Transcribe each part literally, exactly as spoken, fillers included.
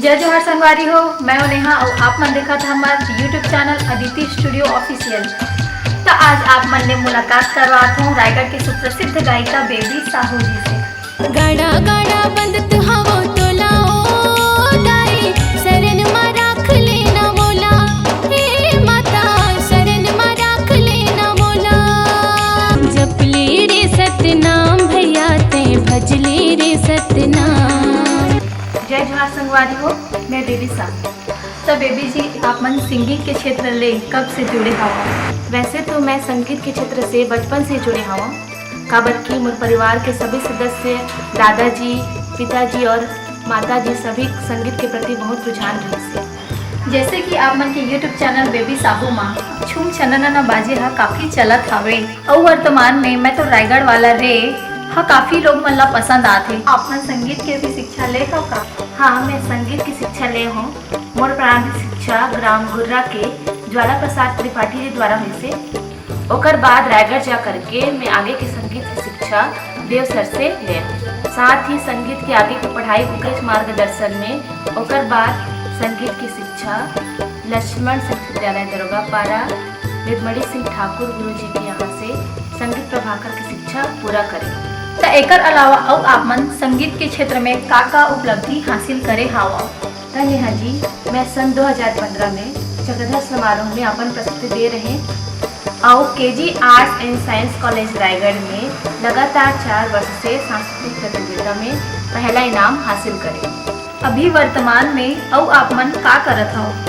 जय जोहार संगवारी हो, मैं हूं नेहा अउ आप मन देखत हव हमर YouTube channel Aditi studio official. त आज आप मन ले मुलाकात करवात हूं रायगढ़ के सुप्रसिद्ध गायिका बेबी साहू जी से। गाड़ा गाड़ा बंदत हवो तोला ओ दाई, सरन मा राख लेना मोला, हे माता सरन मा राख लेना मोला। जप ले रे सतनाम भैया, ते भज ले रे सतनाम। जय जोहार संगवारी हो, मैं बेबी साहू। त बेबी जी, आप मन संगीत के क्षेत्र ले कब से जुड़े हव? वैसे तो मैं संगीत के क्षेत्र से बचपन से जुड़े हवं, काबर कि मोर परिवार के सभी सदस्य, दादाजी, पिताजी और माताजी सभी संगीत के प्रति बहुत रुझान रहिस हे। जैसे कि आप मन के YouTube चैनल बेबी साहू मा छुम छननना बाजे हा काफी चलत हावे, अउ वर्तमान में मैं तो रायगढ़ वाला रे हा काफी लोग मन ला पसंद आथे। आप मन संगीत के भी शिक्षा ले हव का? हाँ, मैं संगीत की शिक्षा ले हूँ। मोर प्रारंभिक शिक्षा ग्राम गुर्रा के ज्वाला प्रसाद त्रिपाठी जी द्वारा हुई से। ओकर बाद रायगढ़ जा करके मैं आगे के संगीत की शिक्षा देव सर से ले। साथ ही संगीत के आगे की पढ़ाई उनके मार्गदर्शन में। ओकर बाद संगीत की शिक्षा लक्ष्मण संगीत विद्यालय दरोगा पारा, विद्मणी सिंह ठाकुर गुरु जी के यहाँ से संगीत प्रभाकर की शिक्षा पूरा करे। त एकर अलावा अउ आप मन संगीत के क्षेत्र में का का उपलब्धि हासिल करे हावव? त नेहा जी, मैं सन दो हज़ार पन्द्रह में चक्रधर समारोह में अपन प्रस्तुति दे रहे अउ KG arts and science college Raigarh में लगातार चार वर्ष से सांस्कृतिक प्रतियोगिता में पहला इनाम हासिल करे। अभी वर्तमान में अउ आप मन का करत हव?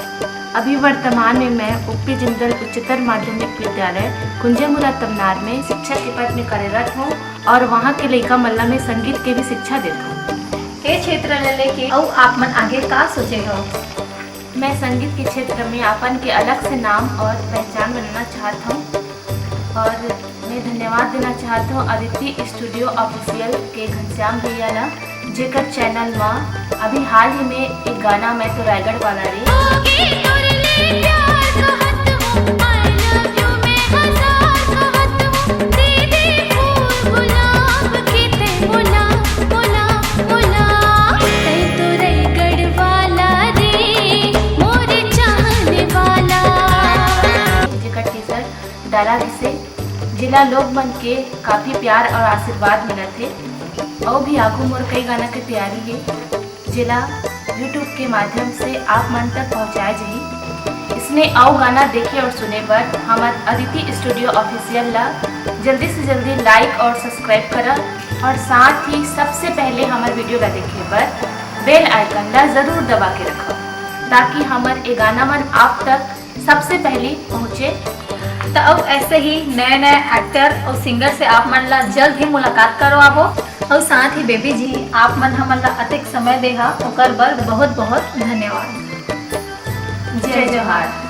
अभी वर्तमान में मैं ओपी जिंदल उच्चतर माध्यमिक विद्यालय कुंजमुरा तमनार में शिक्षक के पद में कार्यरत हूँ और वहाँ के लइका मन ला मैं संगीत के भी शिक्षा देत हूँ। ए क्षेत्र ले लेके अउ आप मन आगे का सोचे हव? मैं संगीत के क्षेत्र में अपन के अलग से नाम और पहचान बनाना चाहत हूँ और मैं धन्यवाद देना चाहत हूँ अदिति स्टूडियो ऑफिशियल के घनश्याम भैया ला, जेकर चैनल मा अभी हाल ही में एक गाना मैं तो रायगढ़ वाला रे। होगे तोर ले प्यार कहत हूँ, I love you मैं हजार कहत हूँ, दे दे फूल गुलाब के तै मोला, मोला, मोला, तै तो रायगढ़ वाला रे, मोरे चाहने वाला। जेकर टीजर डाला गिसे, जेला लोग मन के काफी प्यार और आशीर्वाद मिलत हे। अउ भी आगू मोर कई गाना के तैयारी हे, जेला YouTube के माध्यम से आप मन तक पहुंचाए जाही। इसने अउ गाना देखे और सुने बर हमर अदिति स्टूडियो ऑफिशियल ला जल्दी से जल्दी लाइक और सब्सक्राइब करा और साथ ही सबसे पहले हमर वीडियो ला देखे बर बेल आइकन ला जरूर दबा के रखो, ताकि हमर ए गाना मन आप तक सबसे पहली पहुंचे। त अउ ऐसे ही नए नए एक्टर और सिंगर से आप मन ला जल्द ही मुलाकात करवाबो। और साथ ही बेबी जी, आप मन हमन ला अतेक समय देहा, ओकर बर बहुत बहुत धन्यवाद। जय जोहार।